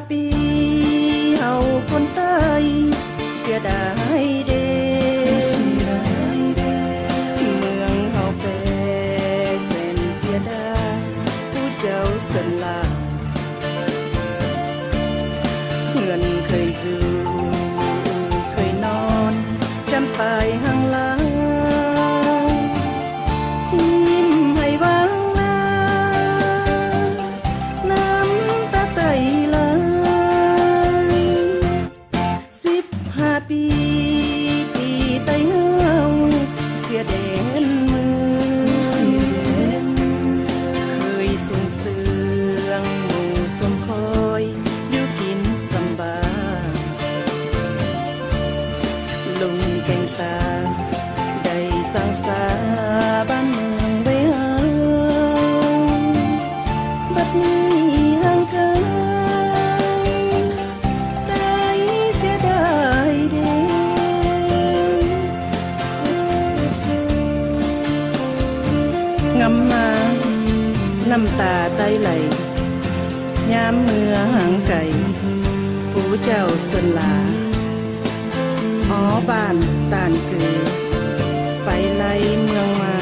ປີເຮົາຄົນໃຕ້ເສຍດາຍເດ້ ເສຍດາຍເດ້ ເມືອງເຮົາແປແສນເສຍດາຍ ຜູ້ເຈົ້າເຊີນລາ ເຮືອນເຄີຍຢູ່ເຄີຍນອນ ຈຳປາຍຫ່າງລາ ຖິ້ມໃຫ້ວ່າງລາ ນ້ຳຕາໄຕໄຫຼ ສິບຫ້າປີ ປີໄຕເຮົາເສຍແດນເມືອງ ເຄີຍສຸງເຊື່ອງໝູ່ຊົມຄອຍ ຢູ່ກິນສຳບາຍ ລຸງແກງຕາ ໄດ້ສ້າງສາບ້ານເມືອງໄວ້ເຮົາ ບັດນີ້ຫ່າງໄກໄຕ້ເສຍດາຍເດ້ ງຳມານ້ຳຕາໄຕ້ໄຫຼ ຍາມເມື່ອຫ່າງໄກ ຜູ້ເຈົ້າເຊີນລາ ອໍ ບ້ານຕານກື ໄປໄລ່ເມືອງມາ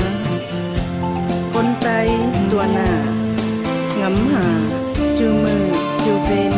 ຄົນໃຕ້ຕົວໜ້າ ງຳຫາຈຸມື້ຈຸເວັນ